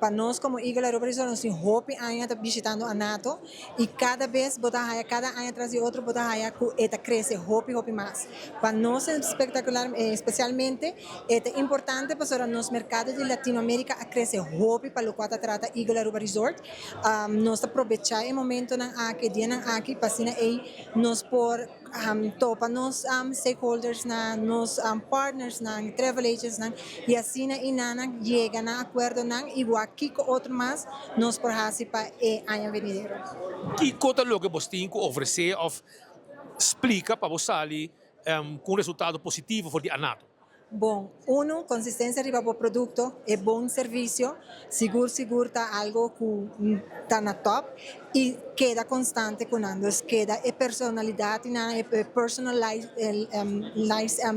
Pa nos como Eagle Aruba Resort, nos tin hopi aña ta bishitando ANATO y cada bes bo ta haya, cada aña tras di otro bo ta haya cu e ta crece hopi hopi mas. Pa nos espectacular, especialmente e ta importante pasobra nos mercado di Latinoamerica a crece hopi pa locual ta trata Eagle Aruba Resort. Nos ta probecha e momentonan aki, e dianan aki, pa asina ey nos por topa nos stakeholdersnan, nos partnersnan, travel agentsnan y asina y nan yega na acuerdonan y wak kico otro mas nos por haci pa e aña venidero. Kico ta loke bo tin cu ofrece of splica pa bo sali cu un resultado positivo for di ANATO? Bon, uno, consistencia riba bo producto, e bon servicio, sigur sigur ta algo cu ta na top y keda constante cu nan. Dus keda e personalidad nan, e personalized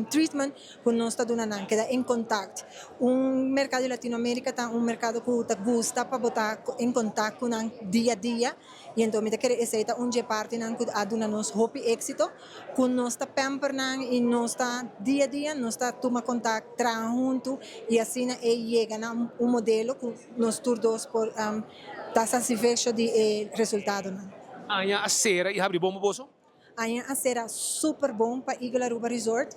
treatment cu nos ta duna nan, keda en contact. Un mercado di Latinoamerica ta un mercado cu ta gusta pa bo ta en contact cu nan dia a dia y enton mi ta kere esey ta un dje partinan cu a duna nos hopi exito, cu nos ta pamper nan y nos ta dia a dia nos ta tuma contact, traha hunto y asina e yega na un modelo cu nos tur dos por ta satisfecho di e resultadonan. Aña a cera y habri bon pa boso? Aña a cera super bon pa Eagle Aruba Resort,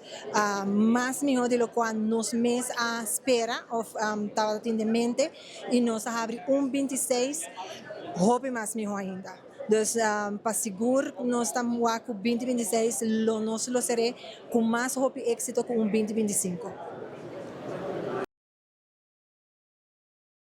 mas miho di locual nos mes a spera of tabata tin den mente, y nos a habri un 26 hopi mas miho ainda. Dus pa sigur nos ta cu 2026 lo nos lo cera cu mas hopi exito cu un 2025.